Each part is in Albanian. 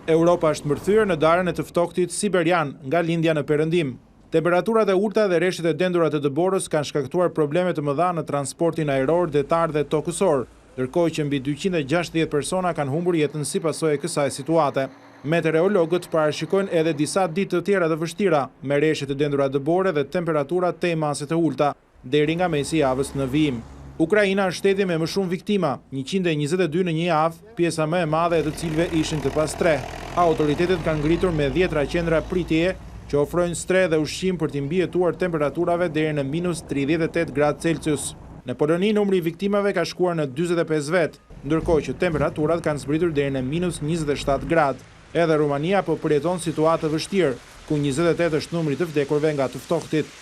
Europa është mbërthyer në darën e të ftohtit siberian nga lindja në perëndim. Temperaturat e ulëta dhe reshjet e dendura të dëborës kanë shkaktuar probleme të mëdha në transportin ajror, detar dhe tokësor, ndërkohë që mbi 260 persona kanë humbur jetën si pasojë e kësaj situate. Meteorologët parashikojnë edhe disa ditë të tjera të vështira, me reshje të dendura dëbore dhe temperatura tej mase të ulëta, deri nga mesi i javës në vijim. Ukraina është shteti me më shumë viktima, 122 në një javë, pjesa më e madhe e të cilëve ishin të pastrehë. Autoritetet kanë ngritur me dhjetra qendra pritjeje që ofrojnë strehë dhe ushqim për t'i mbijetuar temperaturave deri në minus 38 gradë Celsius. Në Poloni numri i viktimave ka shkuar në 45 vetë, ndërkohë që temperaturat kanë zbritur deri në minus 27 gradë. Edhe Rumania po përjeton situatë të vështirë, ku 28 është numri i të vdekurve nga të ftohtit.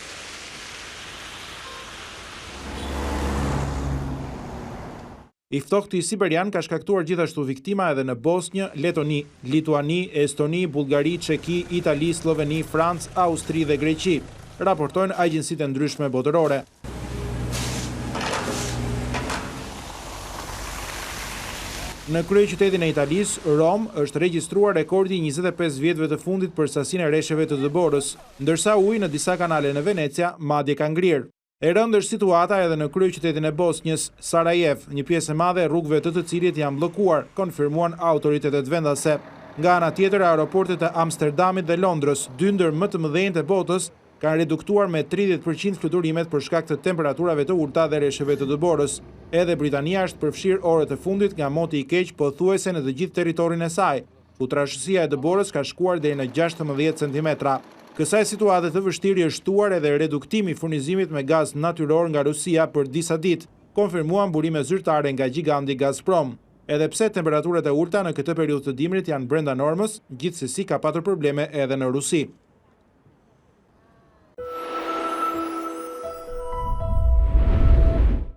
I ftohti siberian ka shkaktuar gjithashtu viktima edhe në Bosnjë, Letoni, Lituani, Estoni, Bullgari, Çeki, Itali, Sloveni, Francë, Austri dhe Greqi, raportojnë agjencitë e ndryshme botërore. Në kryeqytetin e Italisë, Romë, është regjistruar rekordi i 25 vjetëve të fundit për sasinë e reshjeve të dëborës, ndërsa uji në disa kanale në Venecia madje ka ngrirë. E rëndë është situata edhe në kryeqytetin e Bosnjës, Sarajev, një pjesë e madhe e rrugëve të të cilit janë bllokuar, konfirmuan autoritetet vendase. Nga ana tjetër, aeroportet e Amsterdamit dhe Londrës, dy ndër më të mëdhenjtë e botës, kanë reduktuar me 30% fluturimet për shkak të temperaturave të ulëta dhe reshjeve të dëborës. Edhe Britania është përfshirë orët e fundit nga moti i keq pothuajse në të gjithë territorin e saj, ku trashësia e dëborës ka shkuar deri në 16 centimetra. Kësaj situate të vështirë i është shtuar edhe reduktimi i furnizimit me gaz natyror nga Rusia për disa ditë, konfirmuan burime zyrtare nga gjigandi Gazprom. Edhe pse temperaturat e ulëta në këtë periudhë të dimrit janë brenda normës, gjithsesi ka patur probleme edhe në Rusi.